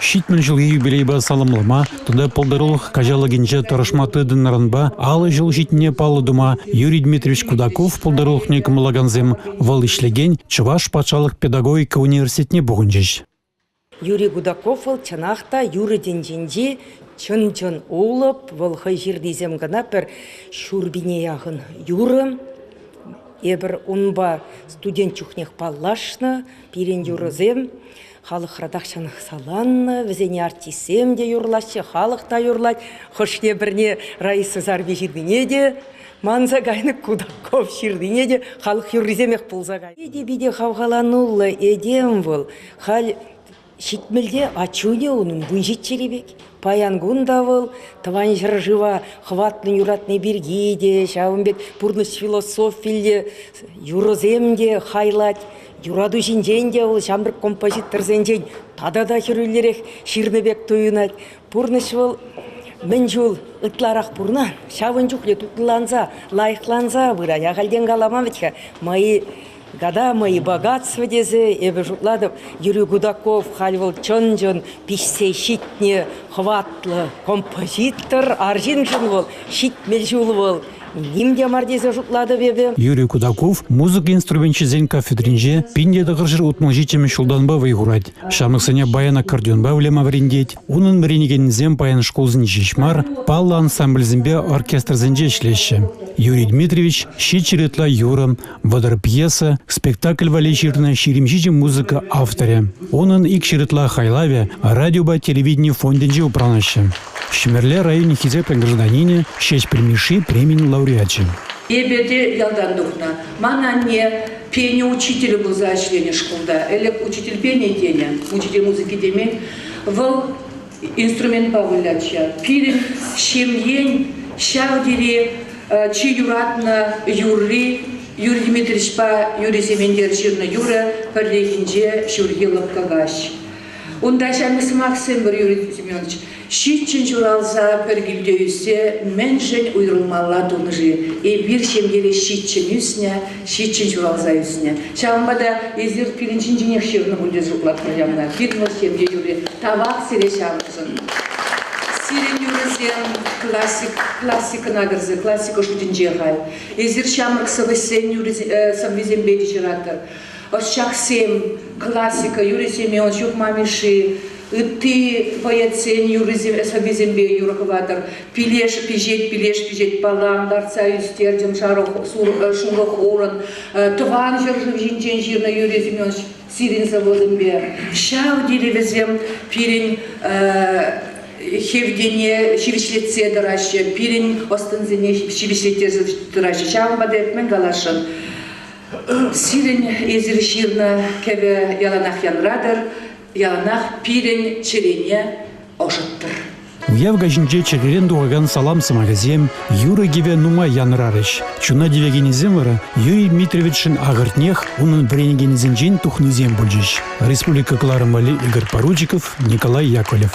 70 ҫулхи юбилейпа саламлама тата пултарулӑх каҫалӑкӗнче тӑрӑшма тытӑннӑранпа 50 ҫул ҫитнине паллӑ тума Юрий Дмитриевич Кудаков пултарулӑхне кӑмӑллакансем вӑл ӗҫлекен Чӑваш патшалӑх педагогика университетне пухӑнчӗҫ. Юрий Кудаков вӑл чӑнах та юрӑ тӗнчинчи чӑн-чӑн улӑп, вӑл хӑй ҫырнисем кӑна пӗр ҫурпине яхӑн юрӑ. Эпир унпа студент чухнех паллашнӑ, пирӗн юрӑсем халӑхра тахҫанах саланнӑ, вӗсене артистсем те юрлаҫҫӗ, халӑх та юрлать. Хӑшне-пӗрне Раиса Сарпи ҫырнине те манса кайнӑ, Кудаков ҫырнине те халӑх юррисемех пулса кайнӑ. Питӗ-питӗ хавхалануллӑ этем вӑл. Халь ҫитмӗлте ачунӗ унӑн вунҫиччӗри пек. Паян кун та вӑл Тӑван ҫӗршыва хӑватлӑн юратни пирки те, ҫавӑн пек пурнӑҫ философиллӗ юрӑсем те хайлать. Юрату ҫинчен те вӑл ҫамрӑк композиторсенчен тата та хӗрӳллӗрех ҫырнӑ пек туйӑнать. Пурнӑҫ вӑл мӗн чул ытларах пурӑна, ҫавӑн чухлӗ тутланса, лайӑхланса пырать. Ахальтен каламан вӗт-ха, мои года, мои богатства тесе эпӗ шутлатӑп, Юрий Кудаков халь вӑл чӑн-чӑн пиҫсе ҫитнӗ хӑватлӑ композитор, арҫыншӑн вӑл 70 ҫул вӑл ним те мар тесе шутлатӑп эпӗ. Юрий Кудаков музыка инструменчӗсен кафедринче 1967 ҫултанпа вӑй хурать. Ҫамрӑксене баян аккордеонпа выляма вӗрентет. Унӑн вӗренекенӗсем паян шкулсенче ҫеҫ мар, паллӑ ансамбльсемпе оркестрсенче ӗҫлеҫҫӗ. Юрий Дмитриевич ҫиччӗр ытла юрӑ, 30 пьеса, спектакль валли ҫырнӑ 27 музыка авторӗ. Унӑн икҫӗр ытла хайлавӗ радиопа телевидени фондӗнче упранаҫҫӗ. Ҫӗмӗрле районӗн хисеплӗ гражданинӗ Ҫеҫпӗл Мишши премин лауреачӗ. Эпӗ те ялтан тухнӑ. Ман анне пени учителӗ пулса ӗҫленӗ шкулта. Ӗлӗк учитель пени тенӗ, учитель музыки темен. Вӑл инструментпа вылятчӗ. Пирӗн ҫемьен ҫав тери чи юратнӑ юрри Юрий Дмитриевичпа Юрий Сементер ҫырнӑ юрӑ пӗррехинче ҫурхи лӑпкӑ каҫ. Унта ҫамрӑк сӑмахсем пур, Юрий Семенович. Ҫиччӗн ҫуралса пӗр килте ӳссе мӗншӗн уйрӑлмалла тунӑ-ши? Эпир ҫемьере ҫиччӗн ӳснӗ, ҫиччӗн ҫуралса ӳснӗ. Ҫавӑнпа та эсир пирӗн ҫинченех ҫырнӑ пуль тесе шутлатпӑр ҫавна. Пирӗн вӑл ҫемье юрри. Тавах сире ҫавӑншӑн. Сирӗн юрӑсем классик, классикӑна кӗрсе, классика шутӗнче халь. Эсир ҫамрӑк сӑвӑҫсен сӑввисемпе те ҫыратӑр. Ӑсчахсем, классика, Юрий Семенович, Юхма Мишши, ытти поэтсен юррисем, сӑввисемпе юрӑ хыватӑр. Пилеш пиҫет, пилеш пиҫет, палан лартса ӳстертӗм шурӑ хурӑн. Тӑван ҫӗршыв ҫинчен ҫырнӑ Юрий Семенович сирӗн сӑвӑсемпе. Ҫав тери вӗсем пирӗн хевтене ҫивӗчлетсе тӑраҫҫӗ, пирӗн ӑс-тӑнсене ҫивӗчлеттерсе тӑраҫҫӗ. Ҫавӑнпа та эп мӗн каласшӑн? Сирӗн эсир ҫырнӑ кӗвӗ яланах янратӑр, яланах пирӗн чӗрене ӑшӑттӑр. Уяв каҫӗнче чӗререн тухакан салам сӑмахӗсем, юрӑ-кӗвӗ нумай янӑрарӗҫ. Чуна тивекенӗсем вара Юрий Дмитриевичшӑн ахӑртнех унӑн вӗренекенӗсенчен тухнисем пулчӗҫ. Республика кӑларӑм валли Игорь Поручиков, Николай Яковлев.